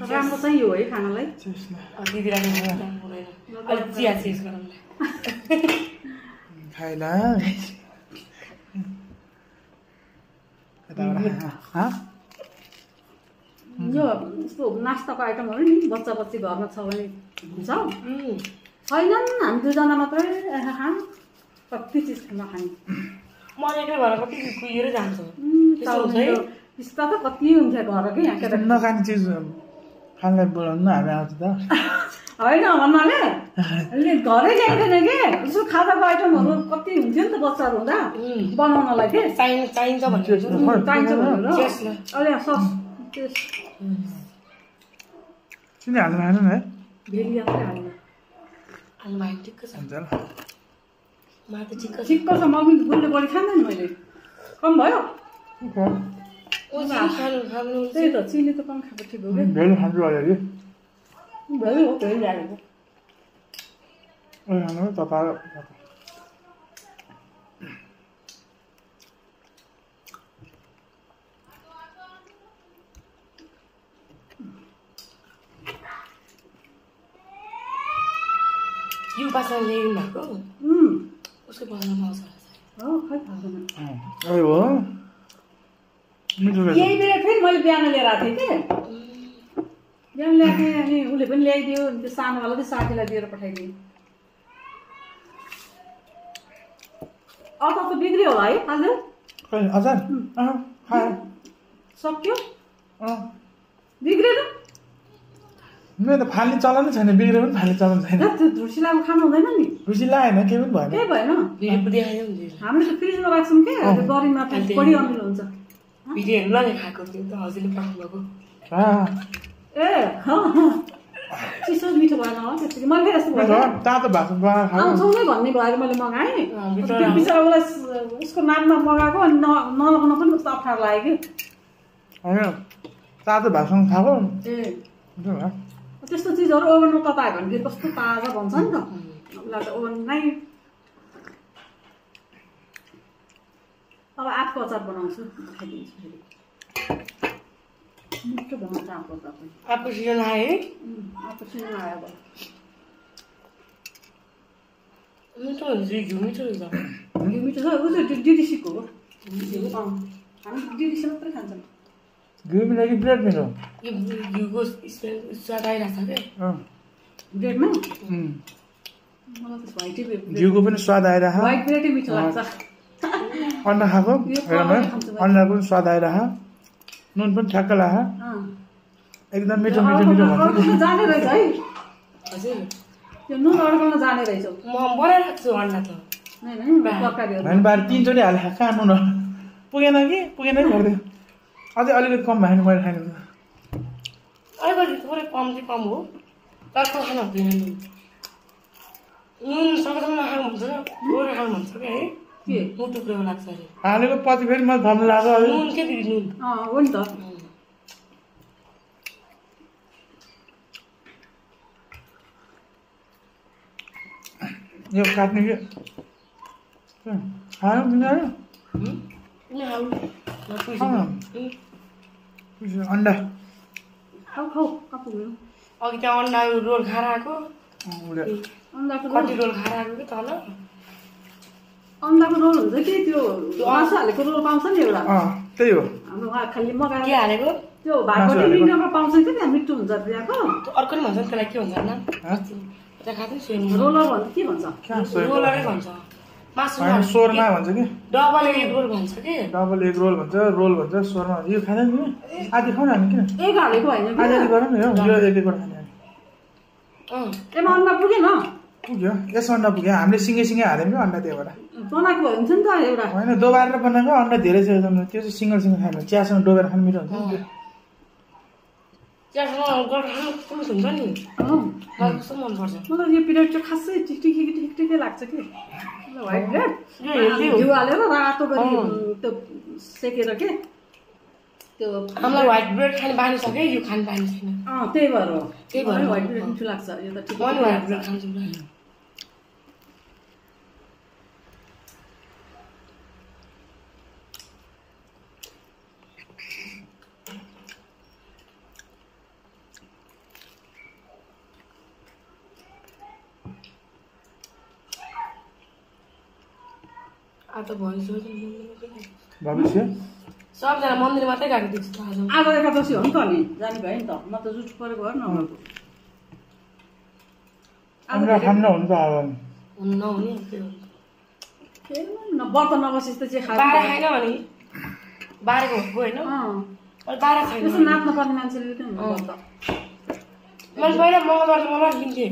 राम्रो चाहिँ यो है खानालाई दिदीलाई अलिक चिया चेस गरौँला खाइला यो यस्तो नास्ताको आइटमहरू नि बच्चा बच्ची घरमा छ भने हुन्छ छैनन् हामी दुईजना मात्रै खान कति चिज नखाने मरेकै भएर कति कुहिएर जान्छ पिस्ता त कति हुन्थ्यो घरकै यहाँ केटा नखाने चिज खानलाई बोलाउनु हामी आउँछ त होइन भन्नाले घरै ल्याइँदैन के यसो खाजाको आइटमहरू कति हुन्थ्यो नि त बच्चाहरू हुँदा बनाउनलाई के चाहिन्छ भनेर चाहिन्छ भनेर अहिले सस चिनी हाल्नु भएन है भेली मात्रै हाल्नु आलुमा ठिक्क छ हुन्छ मलाई त ठिक्क ठिक्क छ मम्मी बुढले बढी खाँदैन मैले कम भयो त्यही त चिनी त कम खाएको ठिक हो कि भेली खान्छु अलिअलि भेली हो भेली हालेको खानु तपाईँ यो बासा ल्याइनु भएको उसको बनाउन पाउँछ हो खै थाहा हो मिठो रहेछ यही बेला फेरि मैले बिहान लिएर आएको थिएँ कि बिहान ल्याएको थिएँ अनि उसले पनि ल्याइदियो त्यो सानोवाला चाहिँ साथीलाई दिएर पठाइदियो अचार त बिग्रियो होला है आज अचार सक्यो बिग्रेन मेरो त फाल्ने चलन छैन बिग्रे पनि फाल्ने चलन छैन त्यो धुर्सिलाको खानु हुँदैन नि रुचि लागेन केही पनि भएन केही भएन देखायो नि हामीले त फ्रिजमा राख्छौँ कि गरीमा बढी अमिलो हुन्छ भिडियो हेर्नु नि खाएको त्यो त हजुरले पठाउनु भएको ए चिसो मिठो भएन हो त्यतिकै मैले फेरि यस्तो भयो तातो भएको बनाएर खाऊ आउँछौँ नै भन्ने भएर मैले मगाएँ बिचरा उसलाई उसको नाममा मगाएको अनि नलगाउन पनि कस्तो अप्ठ्यारो लाग्यो कि होइन तातो भातसँग खाएको ए त्यस्तो चिजहरू ओभनमा ततायो भने फेरि कस्तो ताजा भन्छ नि त उसलाई त ओभनमै अब आँपको अचार बनाउँछु खाइदिन्छु फेरि मिठो बनाउँछ आँपको अचार पनि आँपको सिजन आयो है आँपको सिजन आयो अब मिठो हुन्छ घिउ मिठो हुन्छ घिउ मिठो छ ऊ चाहिँ डिडिसीको हो हामी डिडिसी मात्रै खान्छौँ घिउ मिलाइ ब्रेड मेरो यो घिउको स्मेल स्वाद आइरहेको छ क्या ब्रेडमा मलाई त व्हाइटै घिउको पनि स्वाद आइरह व्हाइट ब्रेडै मिठो लाग्छ अन्डा खाएको हेर्नु अन्डाको पनि स्वाद आइरह नुन पनि ठ्याक्क लाग एकदम मिठो मिठो मिठो भन्छ जाने रहेछ है हजुर त्यो नुन अड्काउन जाने रहेछ म बनाइरहेको छु अन्डा त होइन बार 3 चोटि हाले कहाँ नुन पुगेन कि पुगेन कि गर्दै अझै अलिकति कम भयो भने मैले खाने अलिकति थोरै कम चाहिँ कम हो तर खानु हुँदैन नुन सबैसँग नखानु भन्छ थोरै खानु भन्छ क्या है के मुटु कुरो लाग्छ अरे हालेको पछि फेरि मलाई थप्नु लाग्यो नुन के दिदी नुन हो नि त यो काट्ने कि खायो तिनीहरू अन्डा खाऊ खाऊ कपुर अघि त्यहाँ अन्डा रोल खाएर आएको अन्डाको कति रोल खाएर आएको कि तल अन्डाको रोल हुन्छ कि त्यो मासु हालेको रोल पाउँछ नि एउटा त्यही हो हाम्रो खालि मगाएर के हालेको त्यो भागवटी लिङ्गमा पाउँछ कि त्यहाँ मिठो हुन्छ त्यहाँको अर्को नि भन्छ त्यसलाई के भन्छ न त्यहाँ खाँदै सुन रोलर भन्छ के भन्छ रोलरै भन्छ मासु सोरमा भन्छ कि डबल एग रोल भन्छ कि डबल एग रोल भन्छ रोल भन्छ सोरमा यो खाँदैन नि आधी खाउँ न हामी किन एग हालेको होइन आधी गरौँ न यो एक एकवटा खाने त्यसमा अन्डा पुगेन पुग्यो यसमा अन्डा पुग्यो हामीले सिँगै सिँगै हाल्यौँ कि अन्डा त्यहाँबाट बनाएको हुन्छ नि त एउटा होइन डोबारेर बनाएको अन्डा धेरै छ त्यो चाहिँ सिङ्गल सिङ्गल खानु चियासँग डोबेर खानु मिठो हुन्छ नि चियासँग हुन्छ नि मलाई कस्तो मनपर्छ मलाई यो पिरियड चाहिँ खासै टिकटिकै लाग्छ कि व्हाइट ब्रेड घिउ हालेर रातो गरी त्यो सेकेर के त्यो हामीलाई व्हाइट ब्रेड खाने बानी छ कि यो खाने बानी छैन त्यही भएर हो त्यही भएर व्हाइट ब्रेड मिठो लाग्छ यो त ठिक म व्हाइट ब्रेड खान्छु आज भविष्य भविष्य सबजना मन्दिर मात्रै गएको देख्छु आज आज एकादशी हो नि त नि जाने भयो नि त म त जुठ परेको हो न अन्डा खान्न हुन्छ अब हुनु नहुने त्यो न व्रत नबसेस त चाहिँ बाह्र खाएन भने बाह्रको हो होइन बाह्र खाएन त्यसो नाच्न पर्ने मान्छेले पनि हुन्छ मैले पहिला मङ्गलबार लिन्थेँ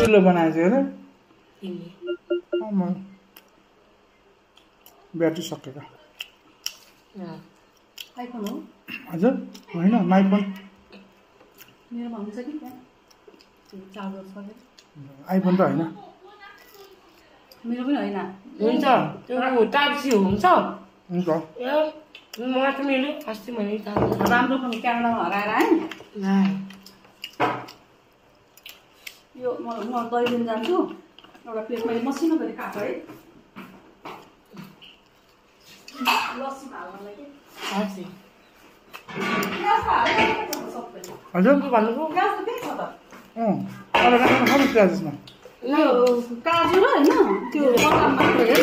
चिल्लो बनाएछ अरे ब्याट्री सकेको आइफोन हो हजुर होइन माइफोन मेरोमा हुन्छ कि त्यहाँ चार्जर छ आइफोन त होइन मेरो पनि होइन हुन्छ त्यो टाइप सी हुन्छ हुन्छ मलाई त मिल्यो अस्ति मैले राम्रो फोन क्यानाडामा हराएर आएँ यो म दैलेन जान्छु एउटा प्लेट मैले मसिनो गरी काट है लस्सीमा हाल्नलाई के हजुर के भन्नुभयो प्याज त त्यही छ त अब राम्रो खानु प्याज यसमा काजु र होइन त्यो बदाम मात्र है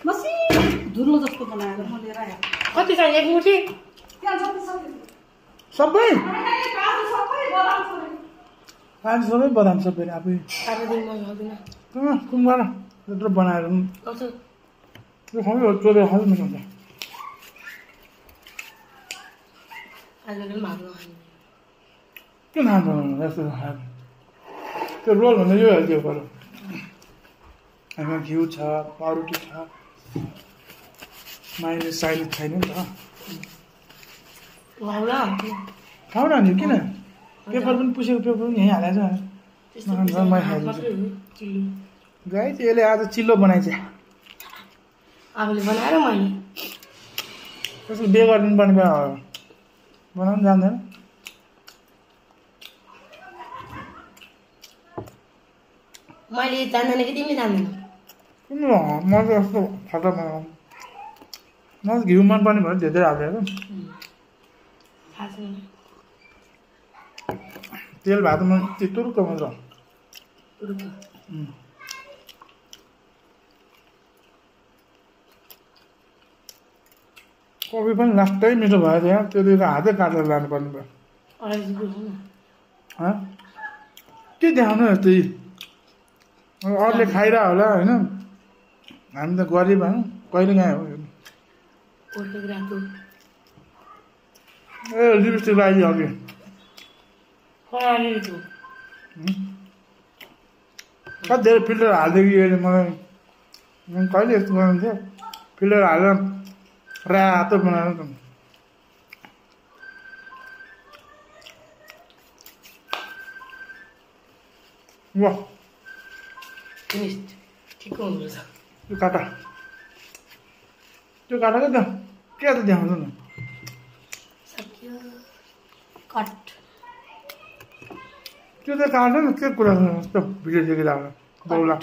मसिनो धुलो जस्तो बनाएर म लिएर आएँ कति छ एक मुठी त्यहाँ जति सक्यो सबै काजु सबै बदाम सबै काजु सबै बदाम सबै आफै दिन म सक्दिनँ कुम्बार त्यत्रो बनाएर त्यो सबै चोरेर खानु मिल्छ हुन्छ आज पनि भाग्नु खाने किन खान्छ यस्तो खाएर त्यो रोल भन्दा यो हेल्थी हो हामीमा घिउ छ पाउरुटी छ माइले साइले छैन नि त खाऊ न नि किन पेपर पनि पुसेको पेपर पनि यहीँ हालेको छ म खाइदिन्छु गाई चाहिँ यसले आज चिल्लो बनाइछ आफूले बनाएर मैले त्यसको बे गरिदिनु पर्ने बनाउनु जान्दैन मैले जान्दैन कि तिमी जान्दैन किन म त यस्तो खाता बनाउनु म घिउ मनपर्ने भयो धेरै हालेको तेल भातमा त्यो तुरुक्क मात्र कफी पनि लास्टै मिठो भयो त्यहाँ त्यो दिएको हातै काटेर लानुपर्ने भयो के देखाउनु यस्तै अरूले खाइरह होला होइन हामी त गरिब होइन कहिले काहीँ हो ए लिपस्टिक लगाइदियो अघि कति धेरै फिल्टर हालिदिएको अहिले मलाई कहिले यस्तो बनाउनु थियो फिल्टर हालेर रातो बनाएर त वाह ठिक हुँदो रहेछ त्यो काटा क्या त देखाउँछ न कट त्यो त काट्छ नि के कुरा भिडियो देखिरहेको बौला